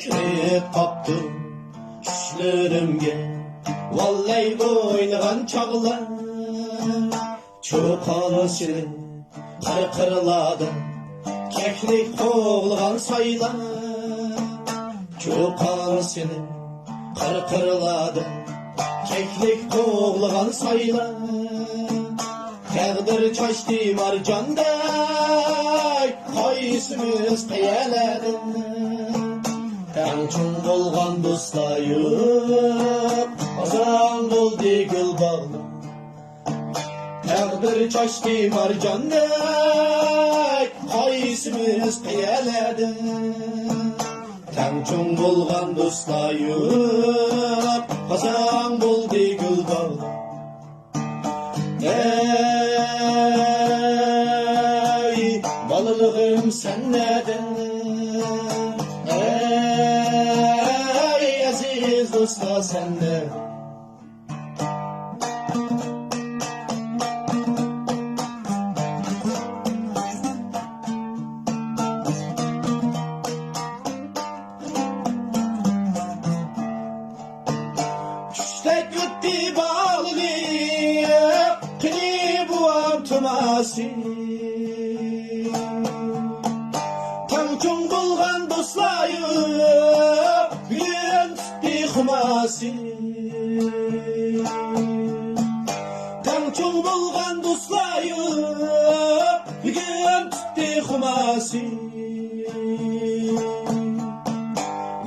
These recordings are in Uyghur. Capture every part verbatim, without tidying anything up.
كىرىپ قاپتۇ چۈشلىرىمگە ۋاللەي ئوينىغان چاغلار. چۇقان سېلىپ قىرقىرلاردا كەكلىك قوغلىغان سايلار. چۇقان سېلىپ قىرقىرلاردا كەكلىك قوغلىغان سايلار. تەقدىر چاچتى مارجاندەك قايسىمىز قەيەرلەردىن. تەڭ چوڭ بولغان دوستلار يوق، خازاڭ بولدى گۈل باغلار. تەقدىر چاچتى مارجاندەك قايسىمىز قەيەرلەردىن. تەڭ چوڭ بولغان دوستلار يوق، خازاڭ بولدى گۈل باغلار. ئەي بالىلىقىم سەن نەدە؟ ئەي ئەزىز دوستلار سەن نەدە؟ چۈشتەك ئۆتتى بالىلىق، قېنى بوۋام تۇماسى. تەڭ چوڭ بولغان دوستلار يوق، بۈگۈن تۇتتى خۇماسى. تەڭ چوڭ بولغان دوستلار يوق، بۈگۈن تۇتتى خۇماسى.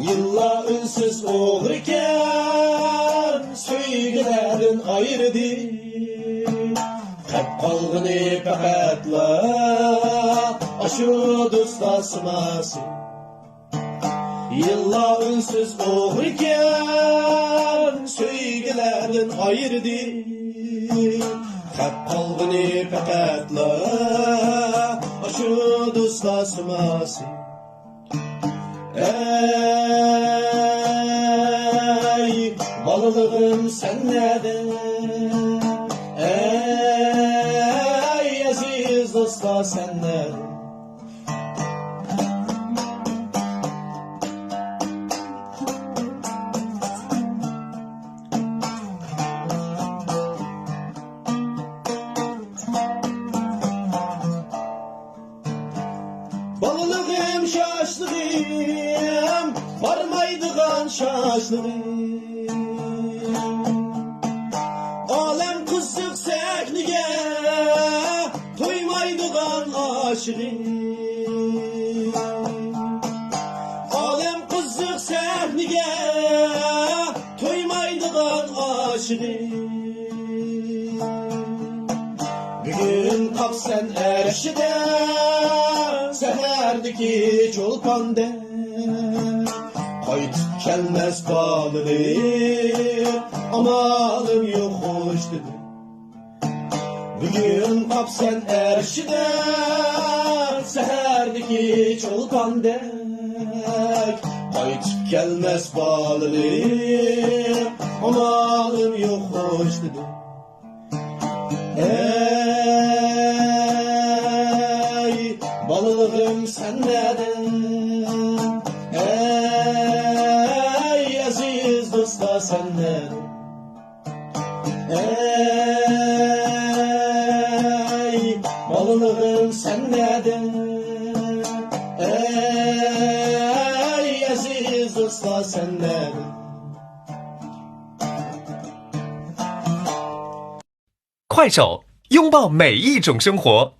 يىللار ئۈنسىز ئوغرىكەن، سۆيگۈلەردىن ئايرىدى. قەپ قالغىنى پەقەتلا ئاشۇ دوستلار سۇماسى. يىللار ئۈنسىز ئوغرىكەن، سۆيگۈلەردىن ئايرىدى. قەپ قالغىنى پەقەتلا ئاشۇ دوستلار سۇماسى. ئەي بالىلىقىم سەن نەدە؟ ئەي ئەزىز دوستلار سەن نەدە؟ بالىلىقىم شاشلىقىم، بارمايدىغان شاشلىقىم. ئالەم قىزىق سەھنىگە، تويمايدىغان ئاشىقىم. ئالەم قىزىق سەھنىگە، تويمايدىغان ئاشىقىم. بۈگۈن قاپسەن ئەرشىدە، سەھەردىكى چولپاندەك. قايتىپ كەلمەس بالىلىق، ئامالىم يوق خوش دېدىم. بۈگۈن قاپسەن ئەرشىدە، سەھەردىكى چولپاندەك. قايتىپ كەلمەس بالىلىق، ئامالىم يوق خوش دېدىم. ئەي بالىلىقىم سەن نەدە؟ ئەي ئەزىز دوستلار سەن نەدە؟ ئەي بالىلىقىم سەن نەدە؟ ئەي ئەزىز دوستلار سەن نەدە؟ 快手，拥抱每一种生活。